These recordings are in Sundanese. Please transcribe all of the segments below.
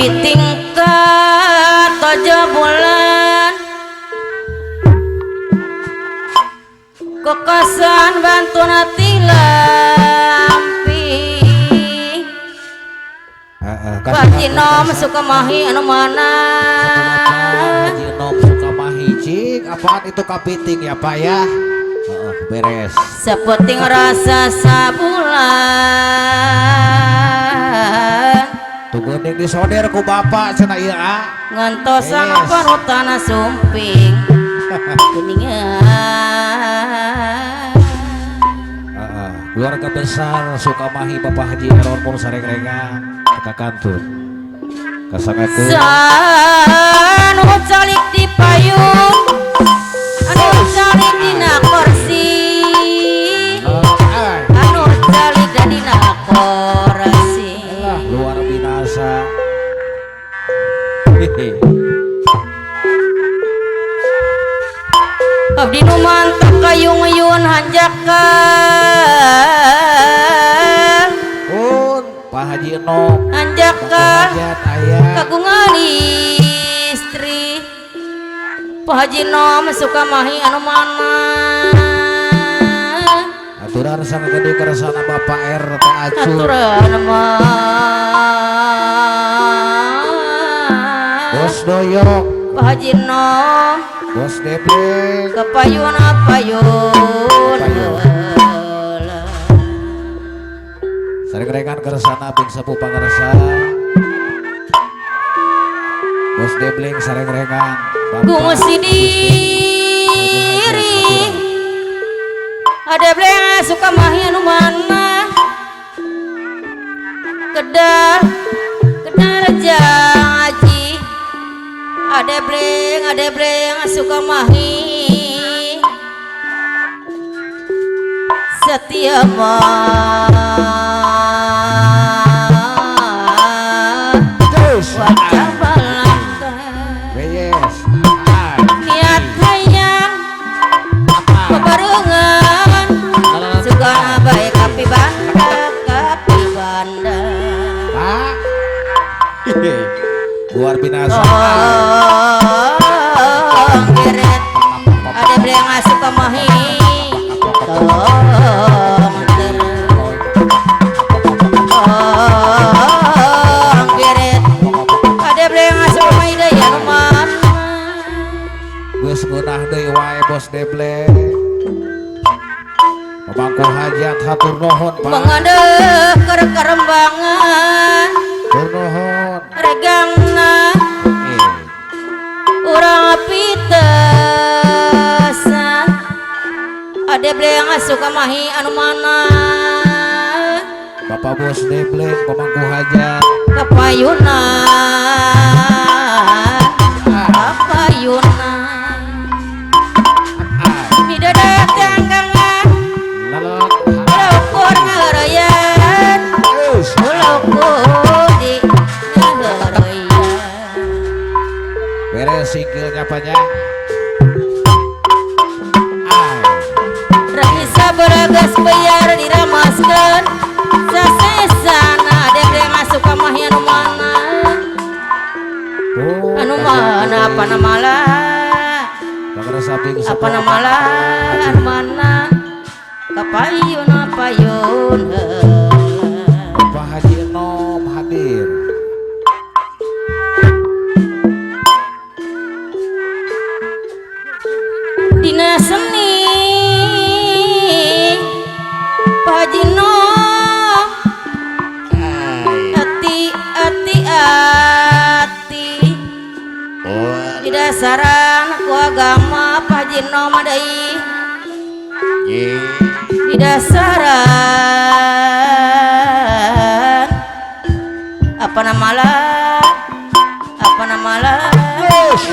Kapiting katoja bulan kekasan bantuna tilampi Haji Nom Sukamahi anu mana Haji Nom Sukamahi cik apaan itu kapiting ya Pak ya beres sepenting rasa sabulan tunggu disoder ku bapak cenah ieu ah ngantosan parutana sumping kuningan keluarga besar Sukamahi Bapak Haji Eron Mun sareng-rengan ka kantun kasangakeun anu calik di payung anu calik dina kursi anu calik dina kursi luar binasa. Abdi nu mantap kayung-yun hanjakal pun Pak Haji Nom hanjakal kagungan istri Pak Haji Nom Sukamahi anu mana aturan sama gede kersana Bapak RT Acu aturan mah Bos Doyok Pak Haji Nom Bos Debleng kepayun apayun sareng-rengan kersana ping sepuh pangersa Bos Debleng sareng-rengan Gumus diri ada bleng Sukamahi anu mana kedar kedar janji ada bleng Sukamahi setia mah wajah belaka niat hayang bebarengan sugana bae kapi banda Pak luar binasa geret ada bleng Sukamahi tong geret ada bleng Sukamahi deui anu mana geus ngeunah deui wae Bos Debleng pamangku hajat hatur nuhun Pak mangandeuh keur karembangan hatur nuhun regangna urang pitesan ade bleng Sukamahi anu mana Bapak Bos Debleng pamangku hajat kapayuna kapayuna midadak tanggangan ukur ngarayan ukur di ngarayan beres singkilnya banyak Raisa beragas bayar diramaskeun sasesana debleng Sukamahi anu mana anu mana apa namala apa namala anu mana kapayun apayun Bapak Haji Nom hadir dina seni Pak Haji Nom ati ati ati di dasaran ku agama Pak Haji Nom deui di dasaran apa namala ku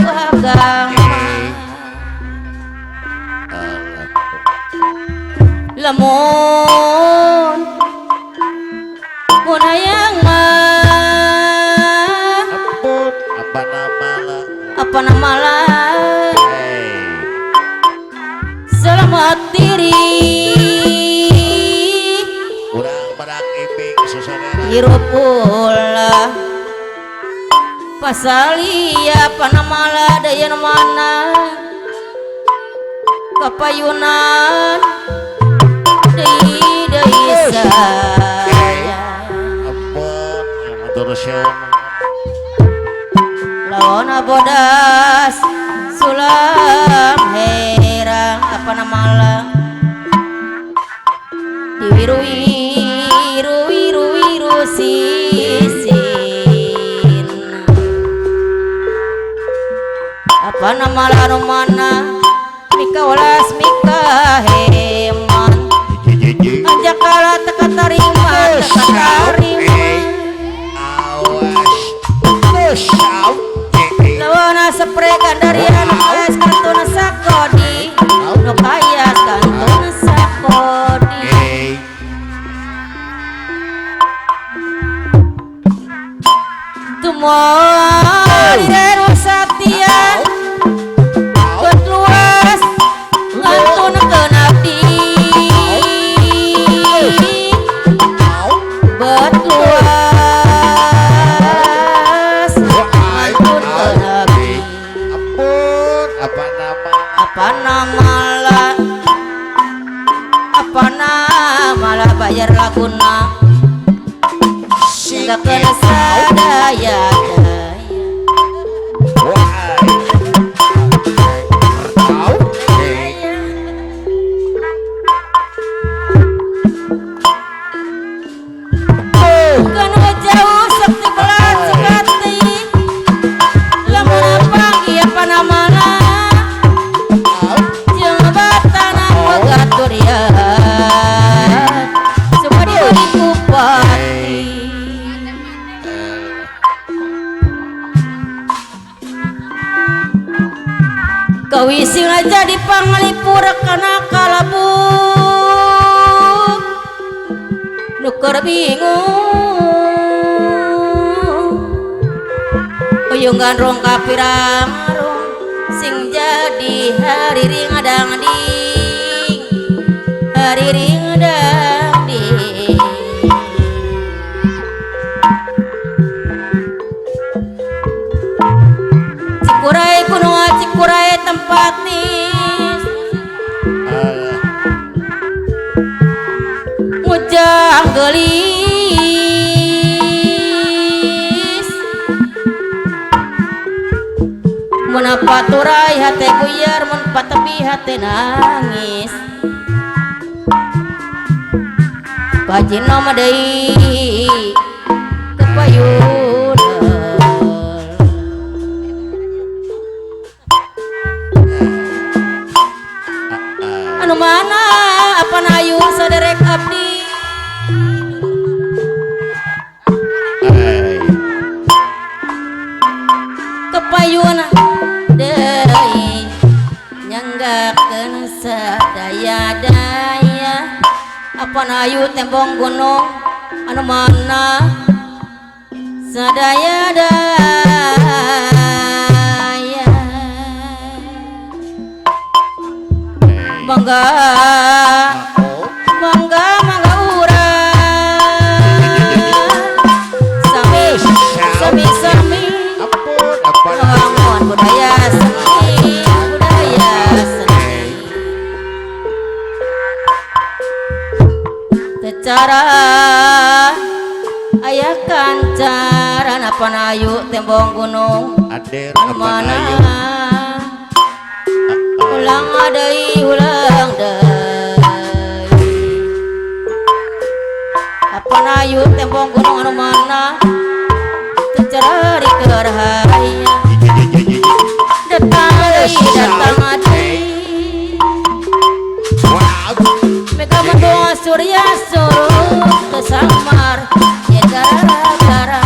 agama lamun mun hayang mah apa namala selamat diri urang barak iping susanana hirup ulah Pasalia panamala daya mana kapayunan deui deui saya ampun matur suwun lawan bodas sulam herang apa namala diwiru-wiru-wiru sisin apa nama lanu mana mika welas mika heman ajak kala teka tarima teka tarima awas lawana spray gandarian es kantun sakodi nu kaya kantun sakodi tumoy reru saktian luas ngantun kenabdi bet luas ngantun kenabdi ampun apa nama apa nama lah apa nama lah bayar laguna sehingga kena sadaya Kawising aja di panglipur kana kalabuk nu keur bingung uyung gandrong kapirang sing jadi hariring adang ding hariring adang ding Cikurai gunung Cikurai tempat nis mujang gelis mun paturai hate buyar mun patepi hate nangis pajino mah deui kepayun anu mana apa nayu saderek abdi kepayun deui nyanggakeun sadaya-daya apa nayu tembong gunung anu mana sadaya-daya mangga mangga mangga urang sami sami sami wangun budaya seni budaya seni secara aya kancaran apa nayu tembong gunung ader mana ulang deui ulang deui apa nayu tembong gunung anu mana secara keur hayang datang deui datang deui mega mendung surya surut ke samar ya gara-gara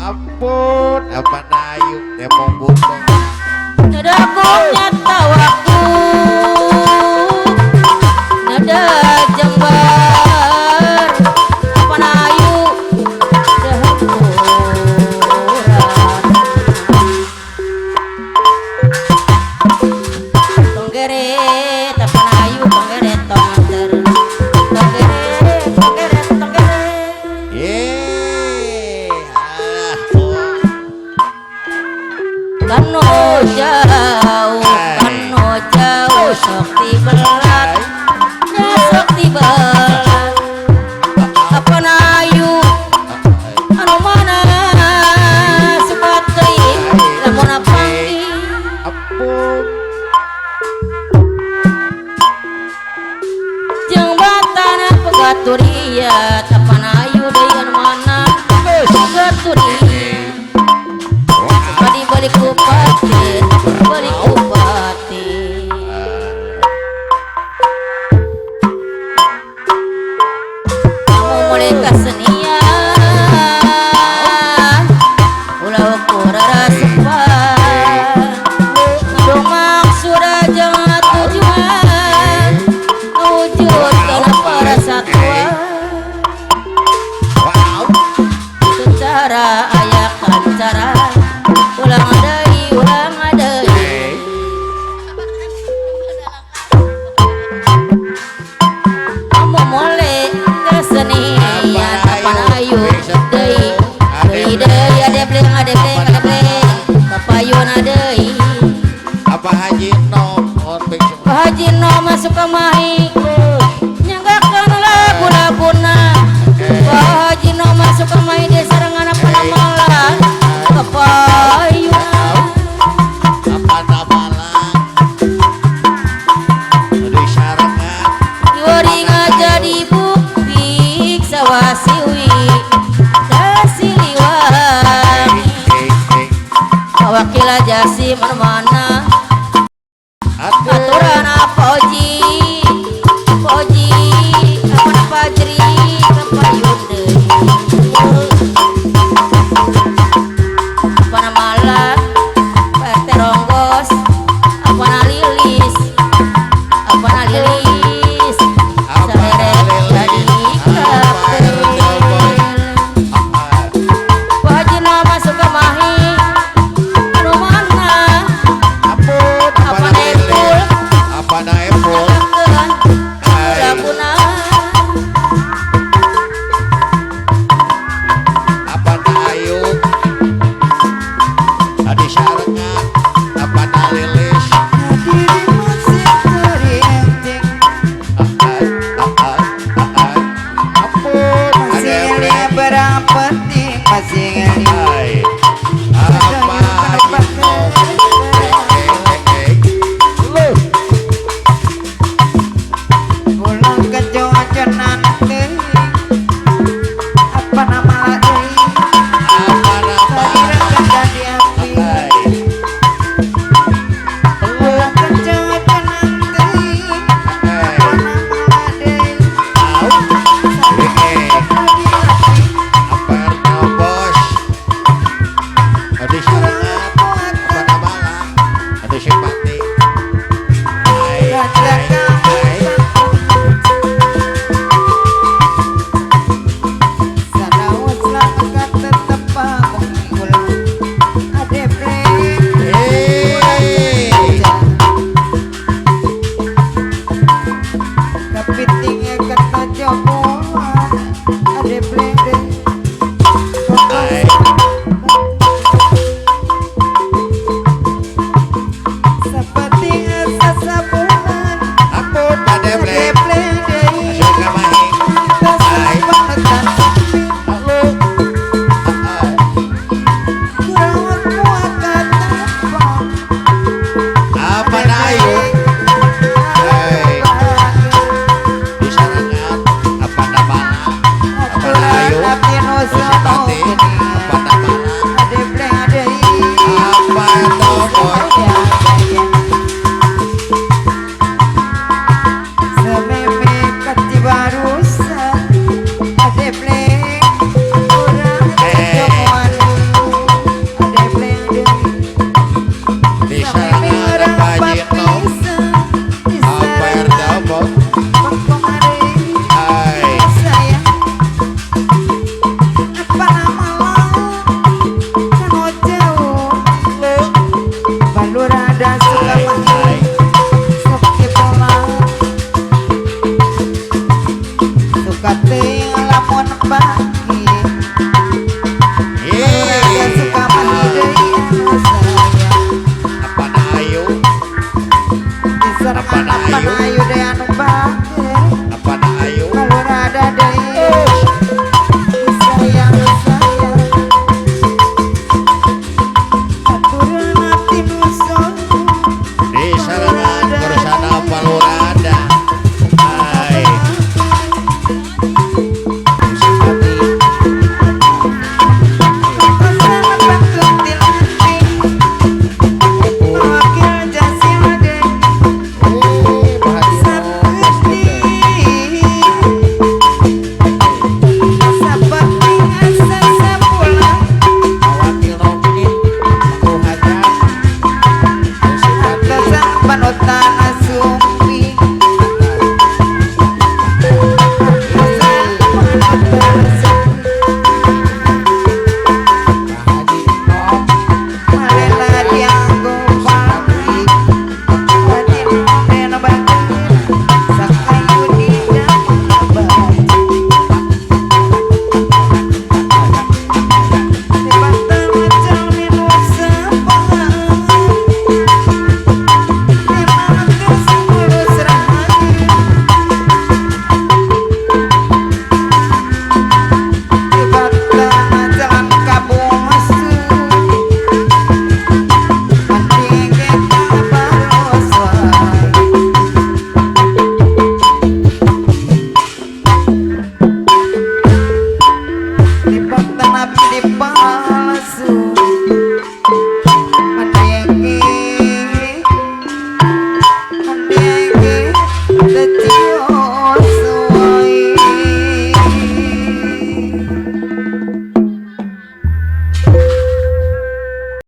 ampun apa nayu tembong gunung nada tawaku nada jembar panayu dahapura tonggeret panayu tonggeret tongter tonggeret tonggeret tonggeret ye Kanu jauh, kanu jauh sok tibelat, nya sok tibelat. Apa nayu anu mana sebat teuing lamun panggih. Ampun. Jeung batana pegaturiat apa nayu deui anu mana pegaturiat. Tadi balik bupati, balik bupati. Kamu mulai kesenian, ulah ukur rasa. Ngadu maksud jangan tujuan, wujud karena persatuan. Wow. Secara ayakan cara, ulang deui, ulang deui. Kamu mulai kesenian apa ayu deui deui deui ade bleng ade bleng ade bleng kapayuna deui. Apa Haji Nom on Pak Haji No masuk ke mahi nyanggakeun lagu-laguna. Pak Haji No masuk ke mahi desa sarengan apa malah kapayuna. Apa namalang di sarengan. Iwari jadi bukti sawasiwi kasiliwangi. Wakil aja si mana aturan apa oji oji apa pajri kapayun deui apa malah PRT Ronggos apa lilis apa lilis salerek jadi kapten. Pak Haji nama suka mahi anu mana. Ampun. Apa nepul. Apa naepul. Laguna. Apa nayu adi sarengan apa nalilis. Ampun. Masih berapa penting masih